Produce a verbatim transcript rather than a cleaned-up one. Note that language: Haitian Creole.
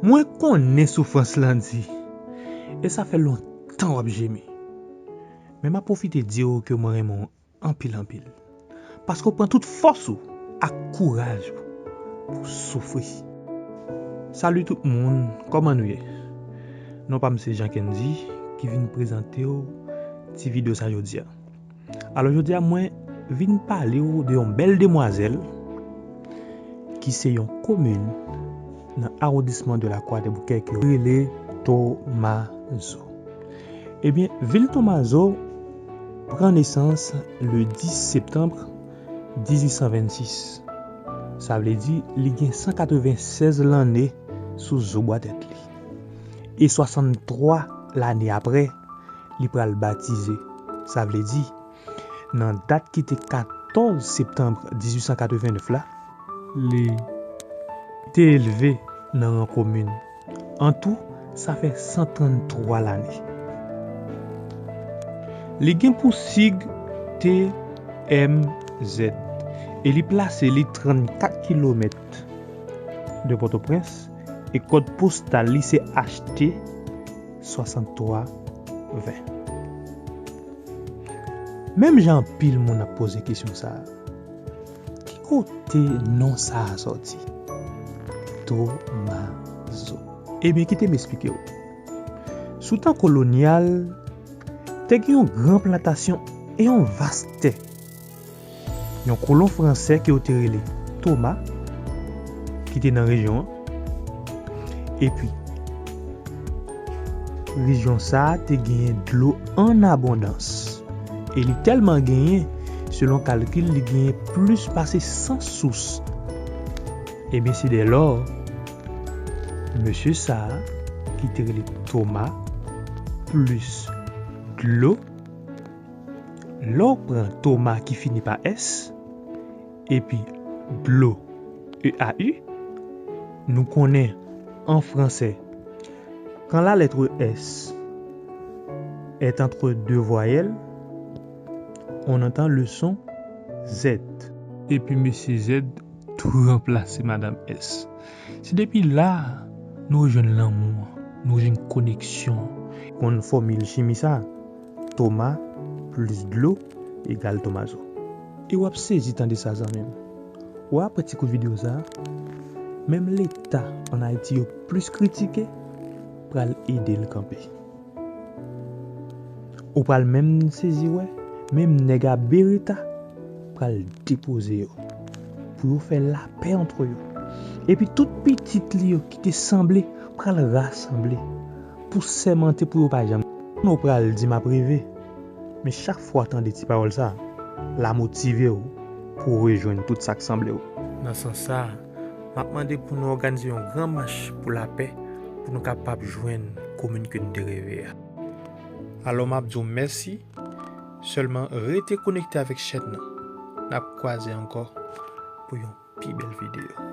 Mwen konnen soufrans lan di, e sa fè lontan w ap jemi. Men m ap pwofite di w ke mwen renmen w anpil anpil. Paske w pran tout fòs ou ak kouraj ou pou w soufri. Salut tout moun, kòman nou ye? Non pa m se Jean Kendy ki vin prezante w ti videyo sa jodi a. Alò jodi a mwen vin pale w de yon bèl demwazèl ki se yon komin nan awondisman de Lakwadèboukè ki rele Tomazo. Ebyen, vil Tomazo pran nesans le dis septanm dizuit san vennsis. Sa vle di li gen san katrevennsèz lanne sou zo bwa tèt li. E swasanntwa lane apre, li pral batize. Sa vle di, nan dat ki te katòz septanm dizuit san katrevennèf la, li te elve nan ran komin. An tou, sa fè san tranntwa lane. Li gen pou sig T M Z e li plase li trannkat kilomèt de Pòtoprens e kòd postal li se H T swasanntwa ven. Menm jan anpil moun ap poze kesyon sa a, ki kote non sa a sòti? Tomazo. Ebyen, kite m esplike w. Sou tan kolonyal, te gen yon gran plantasyon e yon vas tè. Yon kolon fransè ke yo te rele Toma, ki te nan rejyon an. Epi, rejyon sa a te genyen dlo an abondans. E li tèlman genyen, selon kalkil, li genyen plis pase san sous. Ebyen, se dèlò, mesye sa a, ki te rele Toma, plis dlo, lè w pran Toma ki fini pa S, epi dlo, E A U, nou konnen an fransè, quand la lettre S est entre deux voyelles, on entend le son Z. Epi mesye Z tou ranplase madanm S. Se depi la, nou rejwenn lanmou an, nou jwenn koneksyon. Konn fòmil chimi sa, Toma plis dlo egal Tomazo. E w ap sezi tande sa, zanmi m. Ou apre ti kout videyo sa, menm Leta ann Ayiti yo plis kritike pral ede l kanpe. Ou pral menm sezi wè, menm nèg a bereta pral depoze yo pou yo fè lapè antre yo. Epi tout pitit li yo ki te sanble pral rasanble pou sèmante pou yo pa janm. Ou pral di m ap reve, men chak fwa w tande ti pawòl sa, l a motive w pou w rejwenn tout sa k sanble w. Nan sans sa, m ap mande pou nou òganize yon gran mach pou lapè pou nou kapab jwenn komin ke nou te reve a. Alò, m ap di w mèsi. Sèlman rete konekte avèk chèn nan. N ap kwaze ankò pou yon pi bèl videyo.